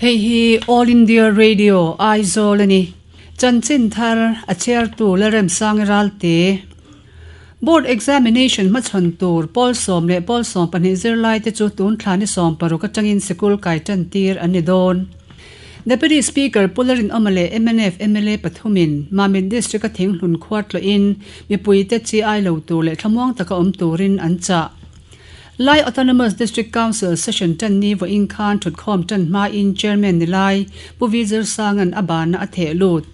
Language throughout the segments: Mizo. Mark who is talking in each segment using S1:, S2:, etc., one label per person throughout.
S1: Hei hi All India Radio, Aizawl a ni. Chanchin thar a chhiartu Lalremsangi Ralte. Board Examination hmachhawn tur pawl sawm leh pawl 12 zirlaite chu tun thla ni 16 atangin sikul kai tan tir an ni dawn. Deputy Speaker Pu Lalrinawma leh mnf mla pathumin Mamit District-a thinghlun khua tlawhin mipuite chi ai lo tur leh thlamuang taka awm turin an chah. Lai Autonomous District Council session tan ni vawiin khan thutkhawm tan hmain Chairman ni lai Pu V Zirsanga'n a banna a theh lut.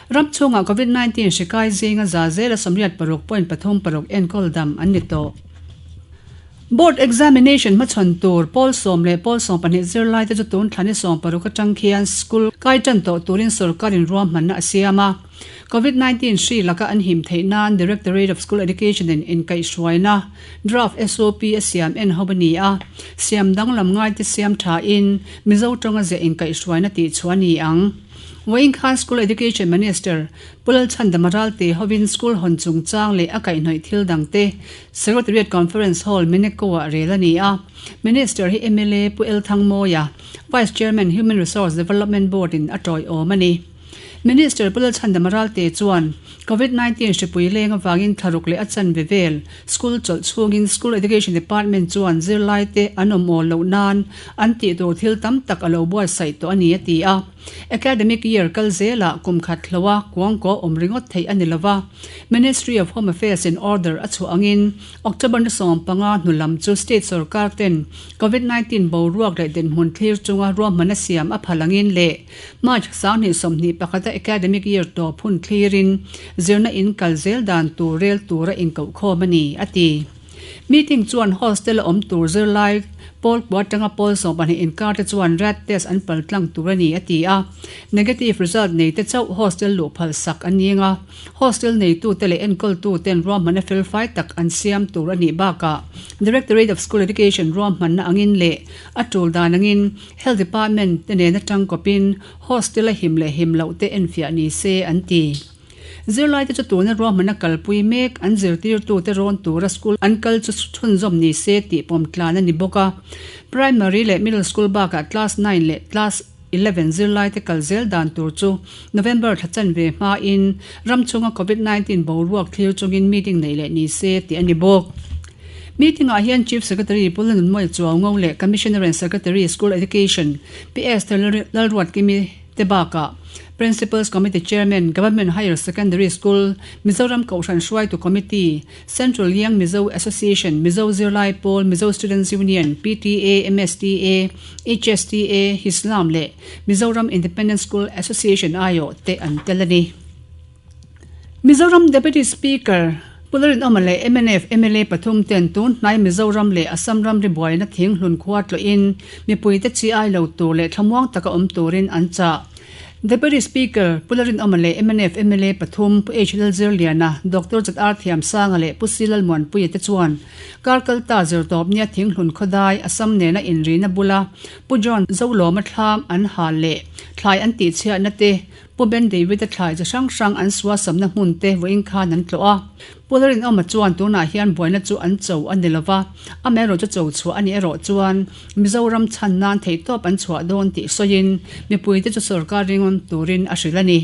S1: Ram chhungah Covid 19 hri kai zinga za zela 86 point pathum paruk enkawl dam an ni tawh. Board Examination hmachhawn tur pawl sawm leh pawl 12 zirlaite chu tun thla ni 16 atang khian school kai tan tawh turin sorkarin ruahmanna a siam a. Covid 19 hri laka an him theih nan Directorate of School Education in inkaihhruaina draft SOP a siam en ho a ni a, siam danglam ngaite siam thain Mizo tawnga ziah inkaihhruaina tihchhuah a ni ang. Vawiin khan School Education Minister Pu Lalchhandama Ralte hovin school hawn chungchang leh a kaihhnawih thil dangte Secretariat Conference Hall, Meneko-ah rel a ni a. Minister hi mla Pu El Thangmawia, Vice Chairman, Human Resource Development Board-in a tawiawm a ni. Minister Pu Lalchhandama Ralte chuan Covid 19 hripui leng avangin thlaruk leh a chanve vel school chawlh chhungin School Education Department chuan zirlaite an awm awl loh nan an tih tur thil tam tak a lo buatsaih tawh a ni a ti a. Academic year kal zelah kum khat hloa kuangkaw awm ringawt theih a ni lova, Ministry of Home Affairs in order a chhuah angin October ni 15 hnu lam chu state sorkar ten Covid 19 boruak leh dinhmun thlir chunga ruahmanna siam a phal angin leh March 2021 a academic year tawp hun thlirin zirna in kal zel dan tur rel tura inkohkhawm a ni, a ti. Meeting chuan hostel a awm tur zirlai pawl kua atanga pawl 12 inkar te chuan rat test an pal tlang tur a ni, a ti a. Negative result nei te chauh hostel luh phal sak an ning a. Hostel neitute leh enkawltuten ruahmanna felfai tak an siam tur a nih bakah Directorate of School Education ruahmanna angin leh a tul dan angin Health Department te nen atang kawpin hostel a him leh him loh te enfiah ni se an ti. Zirlaite chu tuna ruahmanna kalpui mek an zirtirtute rawn tura school an kal chu chhunzawm ni se tih pawm tlan a ni bawk a. Primary leh Middle School bakah Class nine leh Class 11 zirlaite kal zel dan tur chu November thla chanve hmain ram chhunga Covid 19 boruak thlir chungin meeting neih leh ni se tih a ni bawk. Meeting ah hian Chief Secretary Pu Lalnunmawia Chuaungo leh Commissioner and Secretary School Education Pi Esther Lalruatkimi te bakah Principals Committee Chairman, Government Higher Secondary School, Mizoram Kohhran Hruaitu Committee, Central Young Mizo Association, Mizo Zirlai Pawl, Mizo Students Union, PTA, MSTA, HSTA, Hislam leh Mizoram Independent School Association aiawh te an tel a ni. Mizoram Deputy Speaker Pu Lalrinawma leh mnf mla pathum ten tun hnai Mizoram leh Assam ramri buaina thinghlun khua tlawhin mipuite chi ai lo tur leh thlamuang taka awm turin an chah. Deputy Speaker Pu Lalrinawma leh mnf mla pathum Pu H Lalzirliana, Doctor ZR Thiamsanga leh Pu C Lalmuanpuia te chuan karkalta zirtawpnia thinghlun khawdai Assam nena inrina bula Pu John Zolawma thlam an hal leh thlai an tihchhiatna te Pu Ben David-a thlai chi hrang hrang an suasamna hmun te vawiin khan an tlawh a. Pu Lalrinawma chuan tunah hian buaina chu an cho a ni lova, amaherawhchu cho chhuah a nih erawh chuan Mizoram chhan nan theihtawp an chhuah dawn tih sawiin mipuite chu sorkar ringawm turin a hrilh a ni.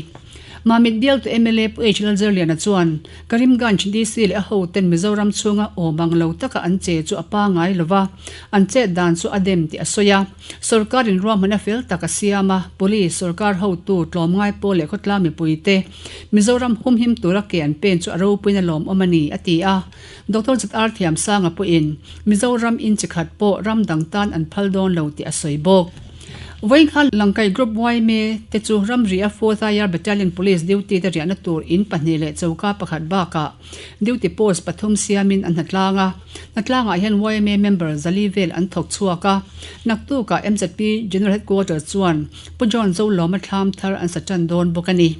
S1: Mamit bialtu mla Pu H Lalzirliana chuan Karimganj DC leh a hoten Mizoram chhunga awm ang lo taka an che chu a pangai lova, an chet dan chu a dem tih a sawi a. Sorkarin ruahmanna fel tak a siam a, Police, sorkar hotu, tlawmngai pawl leh khawtlang mipuite Mizoram humhim tura ke an pen chu a ropuiin a lawmawm a ni, a ti a. Doctor ZR Thiamsanga pawhin Mizoram in chi khat pawh ram dang tan an phal dawn lo tih a sawi bawk. Vawinkha Langkai Group yma te chu ramri a Fourth IR Battalion Police duty te riahna tur in pahnih leh choka pakhat bakah duty post pathum siamin an hnatlang a. Hnatlangah hian yma member zali vel an thawk chhuak a. Naktukah MZP General Headquarters chuan Pu John Zolawma thlam thar an sa tan dawn bawk a ni.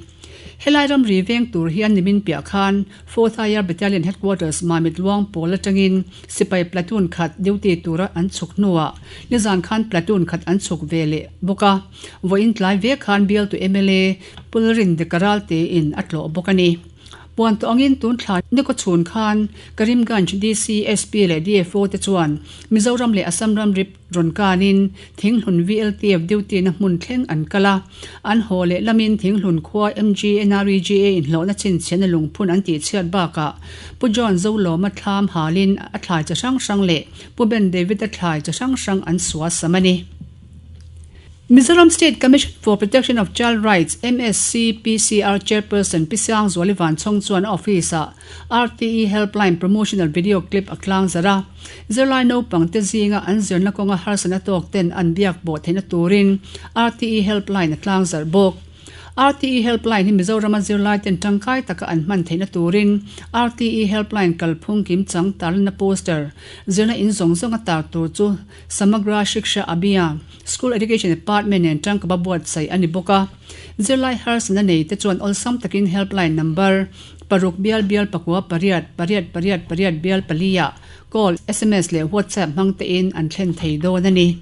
S1: Helai ramri veng tur hian nimin piah khan Fourth IR Battalion Headquarters Mamit Luang pawl atangin sipai platoon khat duty tura an chhuk hnuah nizan khan platoon khat an chhuk ve leh bawk a, vawiin tlai ve khan bialtu mla Pu Lalrindika Ralte in a tlawh bawk a ni. Puan tawh angin tun thla ni kaw chhun khan Karimganj DC, SP leh DFO te chuan Mizoram leh Assam ramri rawn kanin Thinghlun VLTF duty na hmun thleng an kal a. An haw leh lamin Thinghlun khua MGNREGA inhlawhna chhinchhiahna lungphun an tihchhiat bakah Pu John Zolawma thlam halin a thlai chi hrang hrang leh Pu Ben David-a thlai chi hrang hrang an suasam a ni. Mizoram State Commission for Protection of Child Rights, MSCPCR, Chairperson Pi Siangzuali Vanchhawng chuan a office-ah RTE Helpline promotional video clip a tlang zarh a. Zirlai naupang te zinga an zirna kawnga harsatna tawk ten an biak pawh theihna turin RTE Helpline a tlang zarh bawk. RTE Helpline hi Mizorama zirlai ten tangkai taka an hman theihna turin RTE Helpline kalphung kimchang tarlanna poster zirna in zawng zawnga tar tur chu Samagra Shiksha Abhiyan, School Education Department nen tangkapa buatsaih a ni bawk a. Zirlai harsatna nei te chuan awlsam takin helpline number paruk bial bial pakua pariat pariat pariat pariat bial pali ah call, sms leh WhatsApp hmang tein an thlen thei dawn a ni.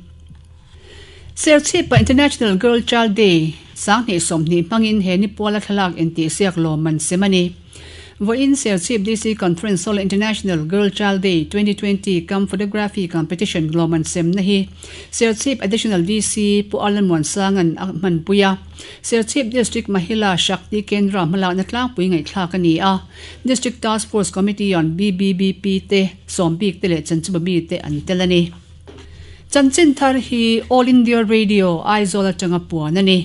S1: Serchhipa International Girl Child Day 2020 hmangin he nipuala thlalak intihsiak lawmman sem a ni. Vawiin Serchhip DC Conference Hall-a International Girl Child Day 2020 cum Photography Competition lawmman semna hi Serchhip Additional DC Pu Alan Muansanga'n a hmanpui a. Serchhip District Mahila Shakti Kendra hmalakna tlangpui ngaihthlak a ni a. District Task Force Committee on BBBP te, sawmbik te leh chanchimawmi te an tel a ni. Chanchin thar hi All India Radio, Aizawl atanga puan a ni.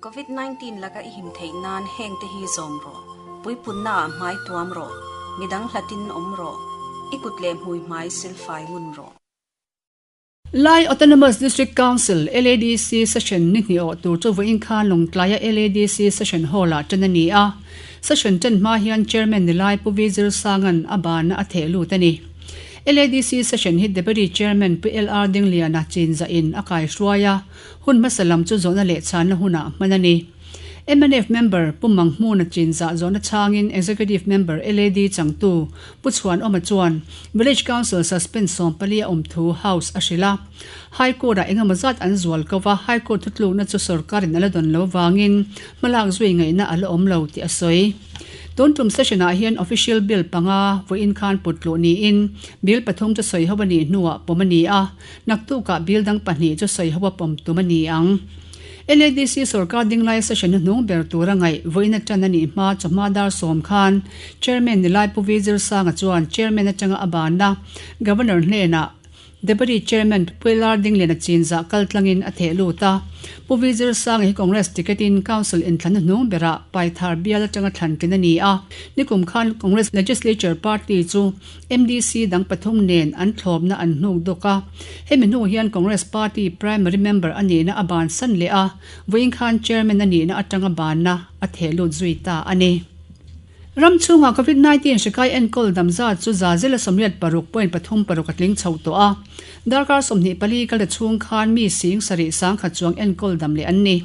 S2: Covid 19 laka i him theih nan heng te hi zawm rawh, puipunna ah hmai tuam rawh, midang hlatin awm rawh, i kut leh hmui hmai silfai ngun rawh.
S1: Lai Autonomous District Council, LADC, session ni hnih awh tur chu vawiin khan Lawngtlaia LADC Session Hall-ah ṭan a ni a. Session ṭan hma hian Chairman ni lai Pu V Zirsanga'n a bana a theh lut a ni. LADC session hi Deputy Chairman Pu LR Dingliana chinzah-in a kaihruai a, hun hmasa lam chu zawhna leh chhanna hunah hman a ni. Mnf member Pu Manghmuna chinzah zawhna chhangin Executive Member LAD changtu Pu Chhuanawma chuan Village Council suspend 14 a awm thu House a hrilh a. High Court-ah engemaw zat an zual ko va, High Court thutlukna chu sorkarin a la dawn lo avangin hmalak zui ngaihna a la awm lo tih a sawi. Tun tum session-ah hian official bill panga vawiin khan put tluh niin bill pathum chu sawi ho a nih hnuah pawm a ni a, naktukah bill dang pahnih chu sawi ho a pawm tum a ni ang. LADC sorkar dinglaia session hnuhnung ber tura ngaih vawiin atan a nih hma chawhma dar sawm khan Chairman Nilai Pu V Zirsanga chuan Chairman atanga a banna Governor hnenah Deputy Chairman Pu Lar Dingliana chinzah kal tlangin a theh lut a. Pu V Zirsanga hi Congress ticket in Council inthlanna hnung berah Paithar bial atanga thlan tlin a ni a. Nikum khan Congress Legislature Party chu MDC dang pathum nen an thlawpna an hnuk dawk a. Hemi hnu hian Congress Party primary member a nihna a bansan leh a, vawiin khan Chairman a nihna atanga banna a theh lut zui ta a ni. Ram chhungah Covid 19 hri kai enkawl dam zat chu za zela 86.36 a tling chho tawh a. Darkar 24 kal ta chhung khan mi sing sarih sangkhat chuang enkawl dam leh an ni.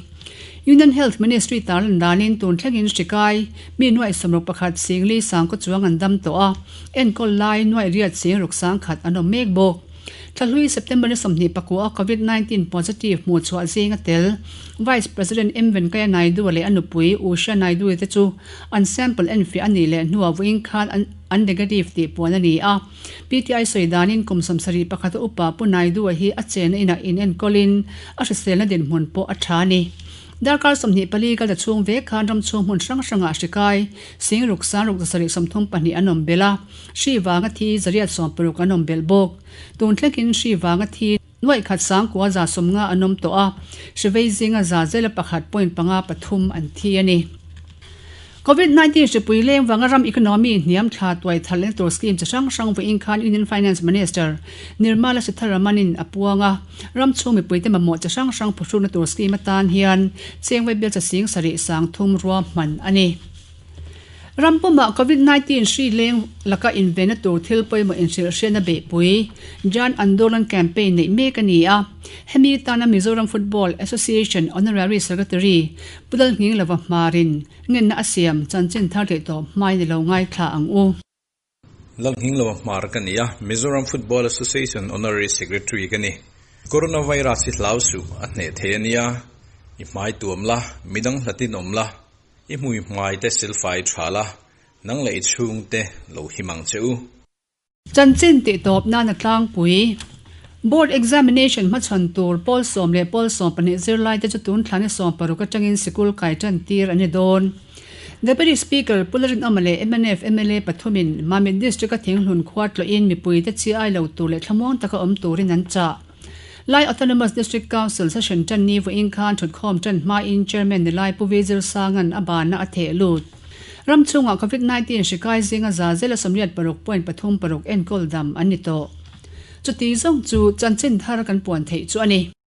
S1: Union Health Ministry tarlan danin tun thlengin hri kai mi nuaih 61 sing li sangkaw chuang an dam tawh a, enkawl lai nuaih riat sing ruk sangkhat an awm mek bawk. Thlahlui September ni 24 a Covid 19 positive hmuh chhuah zinga tel Vice President M Venkaiah Naidu leh a nupui Usha Naidu te chu an sample enfiah a nih leh hnuah vawiin khan an negative tih puan a ni a. PTI sawi danin kum 71 a upa Pu Naidu-a hi a chenna inah inenkawlin a hriselna dinhmun pawh a tha a ni. Darkar 24 kal ta chhung vek khan ram chhung hmun hrang hrangah hri kai sing ruk sang ruk zasarih 32 an awm belh a, hri vanga thi zariat 60 an awm belh bawk. Tun thlengin hri vanga thi nuaih khat sangkua za 50 an awm tawh a, hri vei zinga za zela pakhat point panga pathum an thi a ni. Covid 19 hripui leng vanga ram economy hniam thla tuai thar lehna tur scheme chi hrang hrang vawiin khan Union Finance Minister Nirmala Sitharaman-in a puang a. Ram chhung mipuite mamawh chi hrang hrang phuhrukna tur scheme atan hian cheng vaibel cha sing sarih sang thum ruahman a ni. Ram pumah Covid 19 hri leng laka invenna tur thil pawimawh inhrilhhriatna beihpui Jan Andolan campaign neih mek a ni a. Hemi tana Mizoram Football Association Honorary Secretary Pu Lalhnging lova hmarin ngenna a siam chanchin thar theih tawh hmai ni lo ngaithla ang u.
S3: Lalhnging lova hmar ka ni a, Mizoram Football Association Honorary Secretary ka ni. Coronavirus hi hlau suh, a hneh thei a nia. I hmai tuam la, midang hlatin awm la, i hmui hmai te silfai tha la. Nang leh i chhungte lo him ang che u.
S1: Chanchin tih tawp nan a tlangpui. Board Examination hmachhawn tur pawl sawm leh pawl 12 zirlaite chu tun thlani 16 atangin sikul kai tan tir an ni dawn. Deputy Speaker Pu Lalrinawma leh mnf mla pathumin Mamit District-a Thinghlun khua tlawhin mipuite chi ai lo tur leh thlamuang taka awm turin an chah. Lai Autonomous District Council session tan ni vawiin khan thutkhawm tan hmain Chairman ni lai Pu Vijil Sanga'n a banna a theh lut. Ram chhungah Covid 19 hri kai zinga za zela 86 point 3 6 enkawl dam an ni tawh. Chuti zawng chu chanchin thar kan puan theih chu a ni.